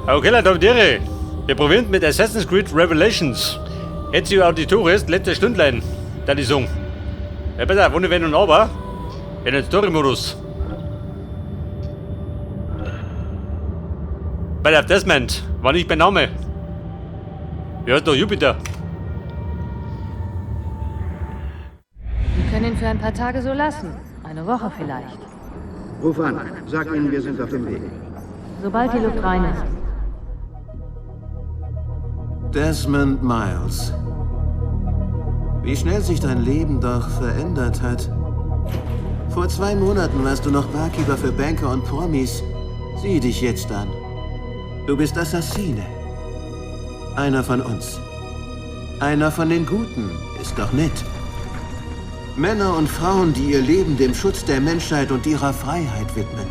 Okay, Leute, Tiere. Wir probieren mit Assassin's Creed Revelations. Ezio Auditores, letzte Stündlein, da die Song. Ja, besser, ohne Wenn und Aber. In den Story-Modus. Bei der Desmond war nicht mein Name. Wer ist doch Jupiter? Wir können ihn für ein paar Tage so lassen. Eine Woche vielleicht. Ruf an. Sag ihnen, wir sind auf dem Weg. Sobald die Luft rein ist. Desmond Miles. Wie schnell sich dein Leben doch verändert hat. Vor 2 Monaten warst du noch Barkeeper für Banker und Promis. Sieh dich jetzt an. Du bist Assassine. Einer von uns. Einer von den Guten. Ist doch nett. Männer und Frauen, die ihr Leben dem Schutz der Menschheit und ihrer Freiheit widmen.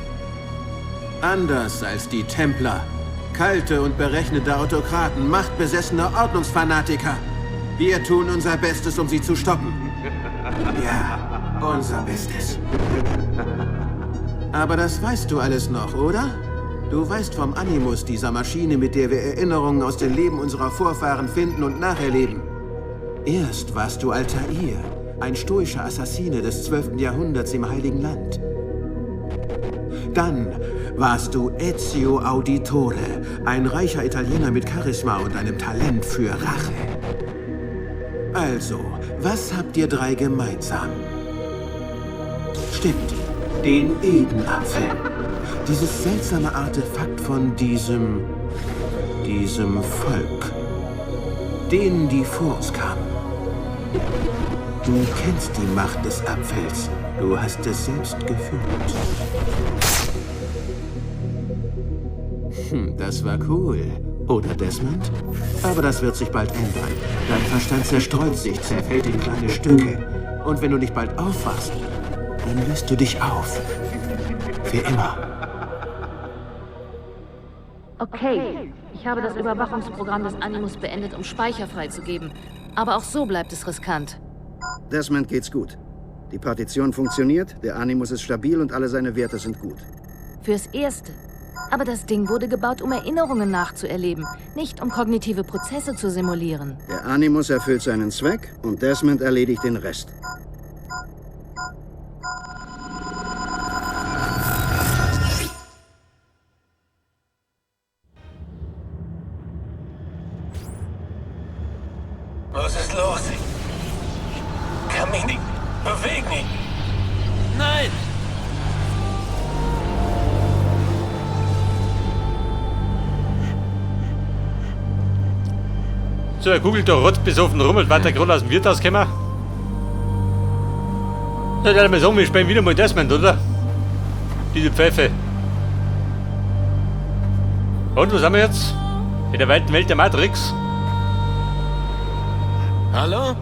Anders als die Templer. Kalte und berechnende Autokraten, machtbesessene Ordnungsfanatiker. Wir tun unser Bestes, um sie zu stoppen. Ja, unser Bestes. Aber das weißt du alles noch, oder? Du weißt vom Animus, dieser Maschine, mit der wir Erinnerungen aus dem Leben unserer Vorfahren finden und nacherleben. Erst warst du Altair, ein stoischer Assassine des 12. Jahrhunderts im Heiligen Land. Dann warst du Ezio Auditore, ein reicher Italiener mit Charisma und einem Talent für Rache. Also, was habt ihr drei gemeinsam? Stimmt, den Edenapfel. Dieses seltsame Artefakt von diesem Volk. Denen, die vor uns kamen. Du kennst die Macht des Apfels. Du hast es selbst gefühlt. Das war cool. Oder, Desmond? Aber das wird sich bald ändern. Dein Verstand zerstreut sich, zerfällt in kleine Stücke. Und wenn du nicht bald aufwachst, dann löst du dich auf. Für immer. Okay, ich habe das Überwachungsprogramm des Animus beendet, um Speicher freizugeben. Aber auch so bleibt es riskant. Desmond geht's gut. Die Partition funktioniert, der Animus ist stabil und alle seine Werte sind gut. Fürs Erste. Aber das Ding wurde gebaut, um Erinnerungen nachzuerleben, nicht um kognitive Prozesse zu simulieren. Der Animus erfüllt seinen Zweck und Desmond erledigt den Rest. Was ist los? Ich kann mich nicht bewegen. Nein! So, er googelt da rotzbesoffen rum und weiter gerade aus dem Wirtshaus gekommen. Soll ich mal sagen, wir spielen wieder mal Desmond, oder? Diese Pfeife. Und was haben wir jetzt? In der weiten Welt der Matrix. Hallo?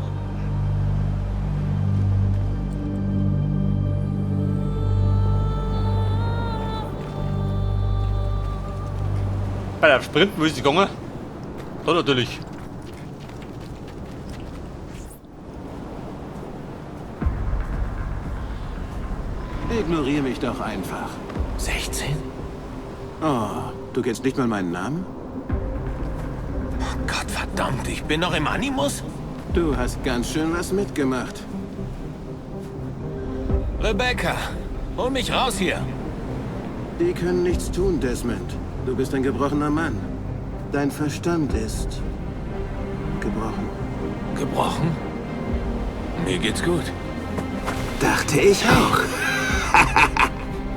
Bei der Sprinten, wo ist die gegangen? Da natürlich. Ignoriere mich doch einfach. 16? Oh, du kennst nicht mal meinen Namen? Oh Gott verdammt, ich bin noch im Animus? Du hast ganz schön was mitgemacht. Rebecca, hol mich raus hier. Die können nichts tun, Desmond. Du bist ein gebrochener Mann. Dein Verstand ist gebrochen. Gebrochen? Mir geht's gut. Dachte ich auch.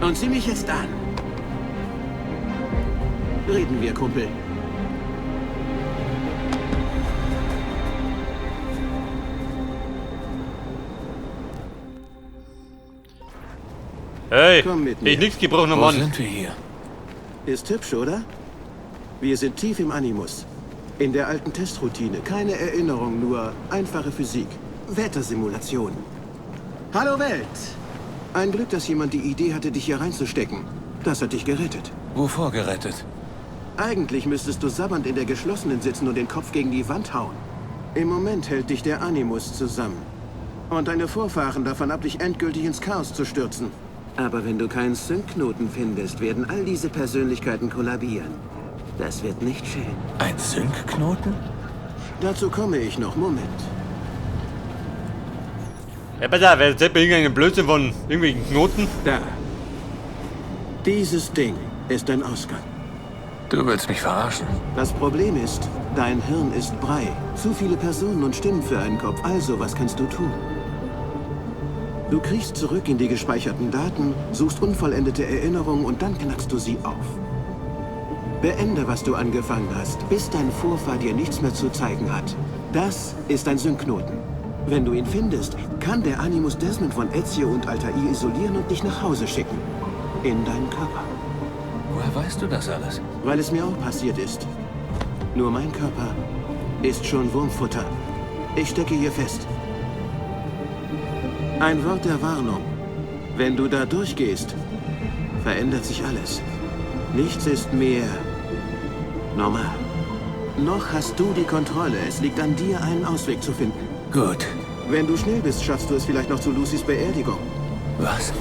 Und sieh mich jetzt an. Reden wir, Kumpel. Hey, komm mit mir. Ich nix gebrochener Wo Mann. sind wir hier? Ist hübsch, oder? Wir sind tief im Animus. In der alten Testroutine. Keine Erinnerung, nur einfache Physik. Wettersimulation. Hallo Welt! Ein Glück, dass jemand die Idee hatte, dich hier reinzustecken. Das hat dich gerettet. Wovor gerettet? Eigentlich müsstest du sabbernd in der geschlossenen sitzen und den Kopf gegen die Wand hauen. Im Moment hält dich der Animus zusammen. Und deine Vorfahren davon ab, dich endgültig ins Chaos zu stürzen. Aber wenn du keinen Sync-Knoten findest, werden all diese Persönlichkeiten kollabieren. Das wird nicht schön. Ein Sync-Knoten? Dazu komme ich noch. Moment. Ja, pass auf, wer erzählt mir irgendeinen Blödsinn von irgendwelchen Knoten? Da. Dieses Ding ist dein Ausgang. Du willst mich verarschen. Das Problem ist, dein Hirn ist Brei. Zu viele Personen und Stimmen für einen Kopf. Also, was kannst du tun? Du kriechst zurück in die gespeicherten Daten, suchst unvollendete Erinnerungen und dann knackst du sie auf. Beende, was du angefangen hast, bis dein Vorfahr dir nichts mehr zu zeigen hat. Das ist ein Sync-Knoten. Wenn du ihn findest, kann der Animus Desmond von Ezio und Altair isolieren und dich nach Hause schicken. In deinen Körper. Woher weißt du das alles? Weil es mir auch passiert ist. Nur mein Körper ist schon Wurmfutter. Ich stecke hier fest. Ein Wort der Warnung. Wenn du da durchgehst, verändert sich alles. Nichts ist mehr normal. Noch hast du die Kontrolle. Es liegt an dir, einen Ausweg zu finden. Gut. Wenn du schnell bist, schaffst du es vielleicht noch zu Lucys Beerdigung. Was?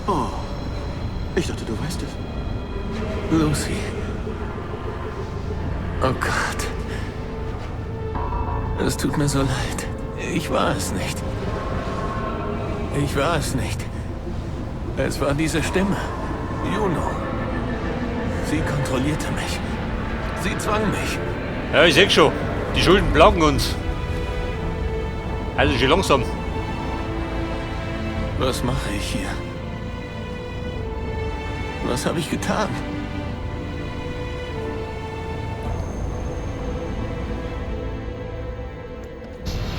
Oh. Ich dachte, du weißt es. Lucy. Oh Gott. Es tut mir so leid. Ich war es nicht. Ich war es nicht. Es war diese Stimme. Juno. Sie kontrollierte mich. Sie zwang mich. Ja, ich seh schon. Die Schulden plagen uns. Also schon langsam. Was mache ich hier? Was habe ich getan?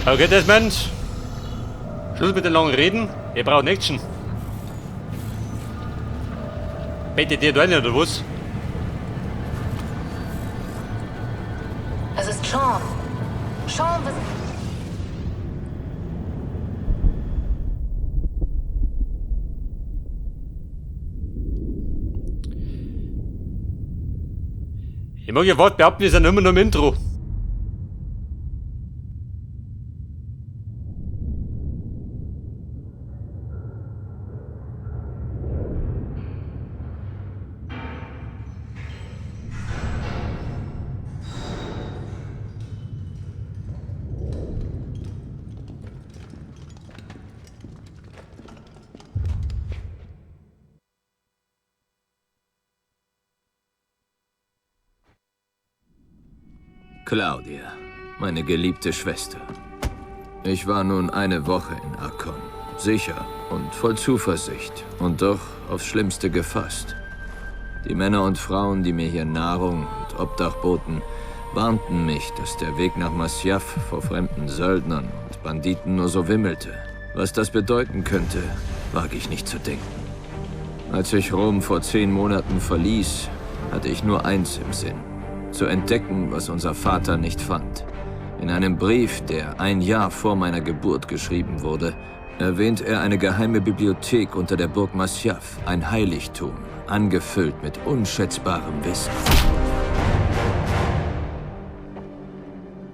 Okay, Desmond. Schluss mit den langen Reden. Wir brauchen Action. Bettet dir da rein, oder was? Es ist Sean. Sean, was... Ich mag ja Wort behaupten, wir sind immer noch im Intro. Claudia, meine geliebte Schwester. Ich war nun eine Woche in Akkon, sicher und voll Zuversicht und doch aufs Schlimmste gefasst. Die Männer und Frauen, die mir hier Nahrung und Obdach boten, warnten mich, dass der Weg nach Masyaf vor fremden Söldnern und Banditen nur so wimmelte. Was das bedeuten könnte, wage ich nicht zu denken. Als ich Rom vor 10 Monaten verließ, hatte ich nur eins im Sinn: zu entdecken, was unser Vater nicht fand. In einem Brief, der ein Jahr vor meiner Geburt geschrieben wurde, erwähnt er eine geheime Bibliothek unter der Burg Masyaf, ein Heiligtum, angefüllt mit unschätzbarem Wissen.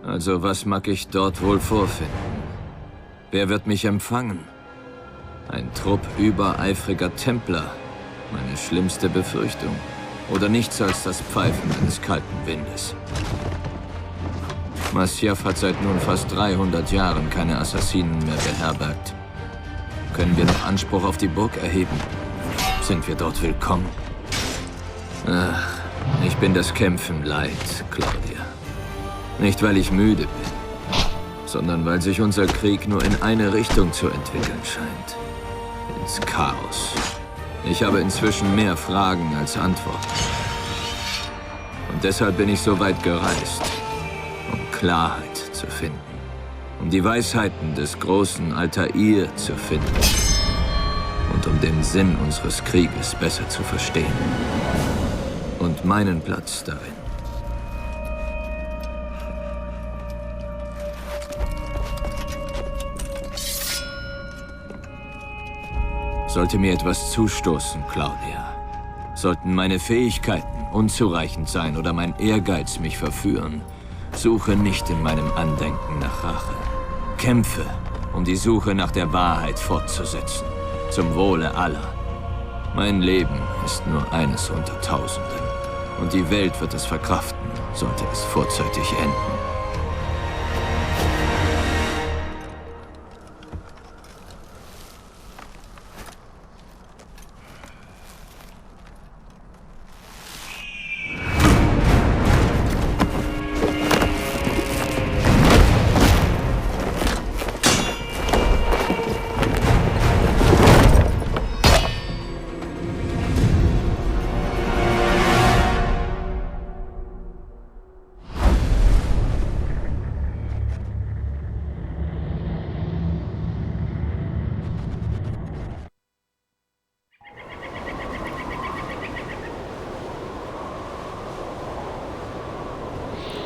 Also was mag ich dort wohl vorfinden? Wer wird mich empfangen? Ein Trupp übereifriger Templer, meine schlimmste Befürchtung. Oder nichts als das Pfeifen eines kalten Windes. Masyaf hat seit nun fast 300 Jahren keine Assassinen mehr beherbergt. Können wir noch Anspruch auf die Burg erheben? Sind wir dort willkommen? Ach, ich bin das Kämpfen leid, Claudia. Nicht, weil ich müde bin, sondern weil sich unser Krieg nur in eine Richtung zu entwickeln scheint. Ins Chaos. Ich habe inzwischen mehr Fragen als Antworten. Und deshalb bin ich so weit gereist, um Klarheit zu finden. Um die Weisheiten des großen Altair zu finden. Und um den Sinn unseres Krieges besser zu verstehen. Und meinen Platz darin. Sollte mir etwas zustoßen, Claudia, sollten meine Fähigkeiten unzureichend sein oder mein Ehrgeiz mich verführen, suche nicht in meinem Andenken nach Rache. Kämpfe, um die Suche nach der Wahrheit fortzusetzen, zum Wohle aller. Mein Leben ist nur eines unter Tausenden. Und die Welt wird es verkraften, sollte es vorzeitig enden.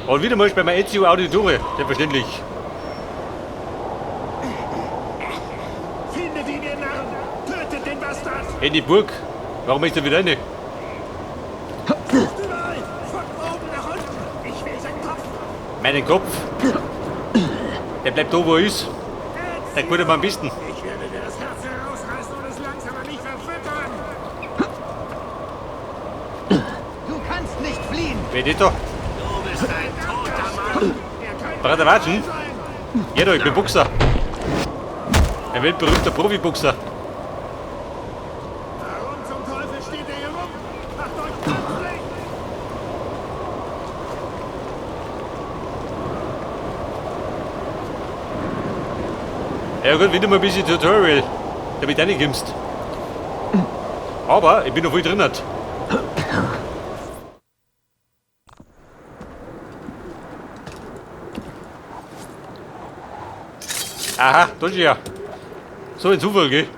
Und wieder mal bei Ezio Auditore, selbstverständlich. Findet ihn, ihr Narren! Tötet den Bastard! In die Burg. Warum ist er wieder rein? Überall! Von oben nach unten! Ich will seinen Kopf! Meinen Kopf? Der bleibt da, wo er ist. Der gute Mann bist. Ich werde dir das Herz herausreißen und es langsam an mich verfüttern! Du kannst nicht fliehen! Wer ist da? Du bist ein toter Mann! Brother Watschen? Ja, da, ich bin Boxer. Ein weltberühmter Profiboxer. Warum zum Teufel steht er hier rum? Macht euch plötzlich! Ja gut, wieder mal ein bisschen Tutorial, damit du reinkommst. Aber ich bin noch voll drin. Aha, da ist ja. So ein Zufall, gell?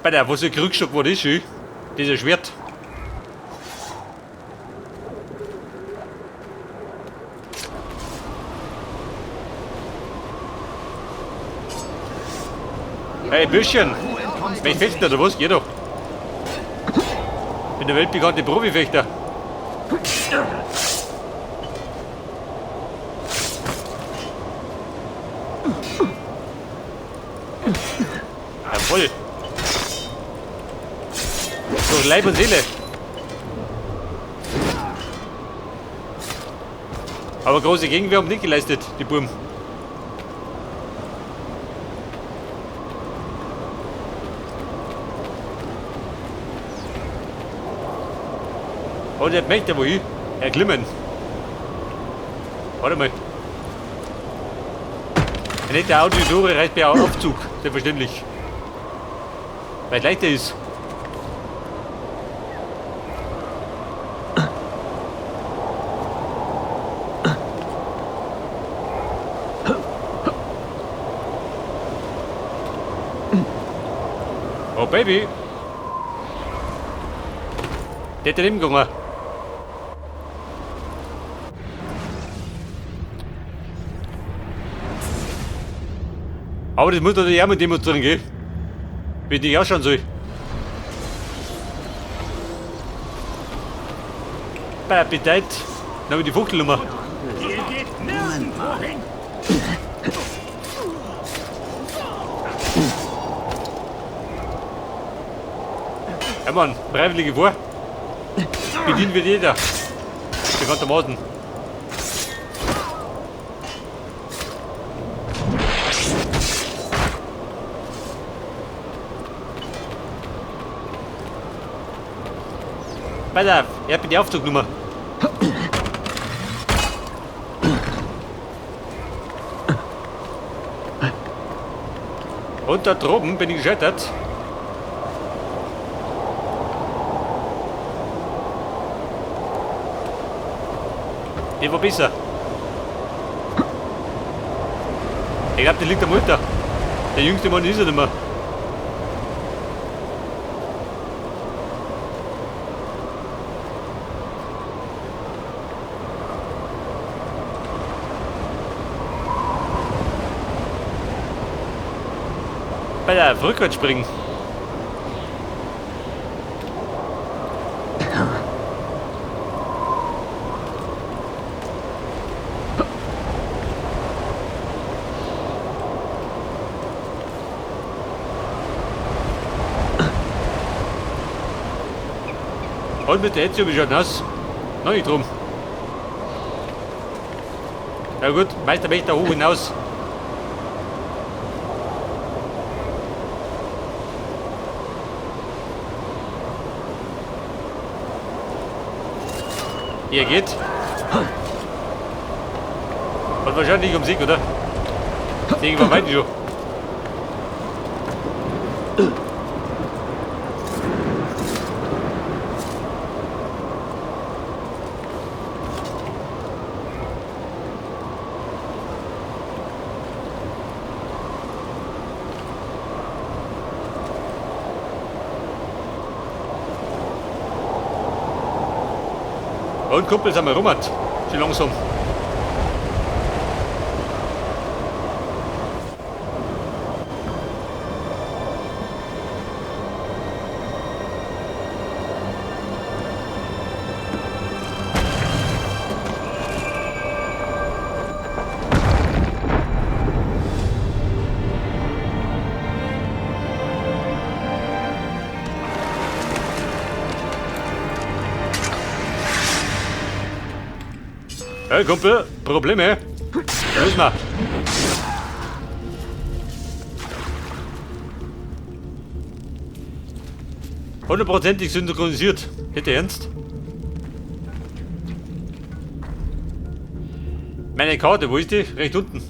Bei der, was ich Krückstock war das schön? Dieser Schwert. Hey, Bürschchen! Bin ich fechten oder was? Geh doch! Bin der weltbekannte Profifechter. Jawohl! Durch Leib und Seele. Aber große Gegenwehr haben nicht geleistet, die Buben. Oh, der möchte wohin? Erklimmen. Warte mal. Nicht der Auditore reicht mir auch Aufzug, selbstverständlich. Weil es leichter ist. Oh Baby! Der hat daneben gegangen. Aber das muss natürlich auch mal demonstrieren, gell? Wie die ausschauen soll. Bei Appetit. Dann hab ich die Fuchtelnummer. Ihr geht nirgendwo hin! Ja Mann, freiwillige vor. Bedient wird jeder. Bekanntermaßen. Pass auf, ich hab die Aufzugnummer. Und da droben bin ich gescheitert. Der war besser. Ich glaub, der liegt am Alter. Der jüngste Mann ist er nicht mehr. Bei der rückwärts springen. Und mit der Ezio, wie schaut das? Noch nicht drum. Ja gut, Meisterwächter hoch hinaus. Hier geht. Und wahrscheinlich um Sieg, oder? Sieg war weit schon. Und Kumpel sind wir rum, schon langsam. Hey Kumpel, Probleme? Lösen wir. Hundertprozentig synchronisiert. Hätte ernst? Meine Karte, wo ist die? Recht unten.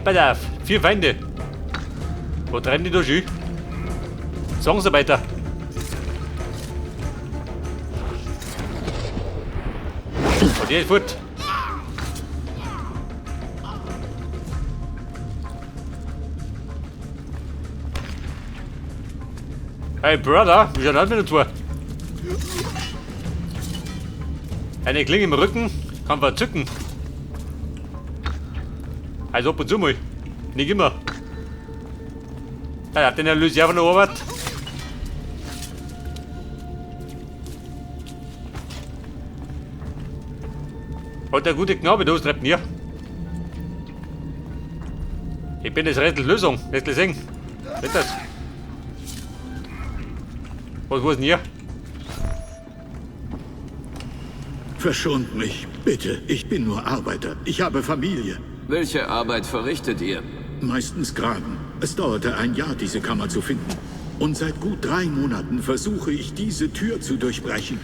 Pass auf, 4 Feinde. Wo treiben die da schön? Zwangsarbeiter. Und der ist fort. Hey Brother, wie schaut das mit uns? Eine Klinge im Rücken kann verzücken. Also ab und zu mal. Nicht immer. Da hat den Erlös ja von der Arbeit. Hat der gute Knabe da, was treibt denn hier? Ich bin das Rätsel Lösung. Lässt sehen. Was ist das? Was ist denn hier? Verschont mich, bitte. Ich bin nur Arbeiter. Ich habe Familie. Welche Arbeit verrichtet ihr? Meistens graben. Es dauerte ein Jahr, diese Kammer zu finden. Und seit gut 3 Monaten versuche ich, diese Tür zu durchbrechen.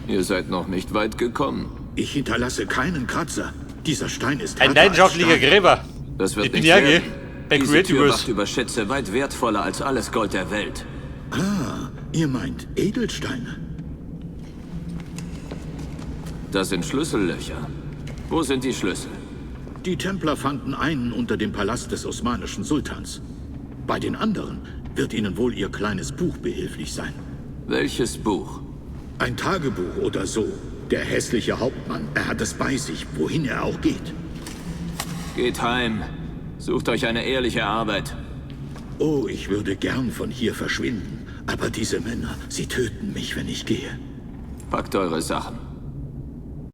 Ihr seid noch nicht weit gekommen. Ich hinterlasse keinen Kratzer. Dieser Stein ist ein leidenschaftlicher Gräber. Das wird ich bin nicht ja werden. Bei Diese Tür Creativerse. wacht über Schätze weit wertvoller als alles Gold der Welt. Ah, ihr meint Edelsteine. Das sind Schlüssellöcher. Wo sind die Schlüssel? Die Templer fanden einen unter dem Palast des osmanischen Sultans. Bei den anderen wird ihnen wohl ihr kleines Buch behilflich sein. Welches Buch? Ein Tagebuch oder so. Der hässliche Hauptmann, er hat es bei sich, wohin er auch geht. Geht heim. Sucht euch eine ehrliche Arbeit. Oh, ich würde gern von hier verschwinden. Aber diese Männer, sie töten mich, wenn ich gehe. Packt eure Sachen.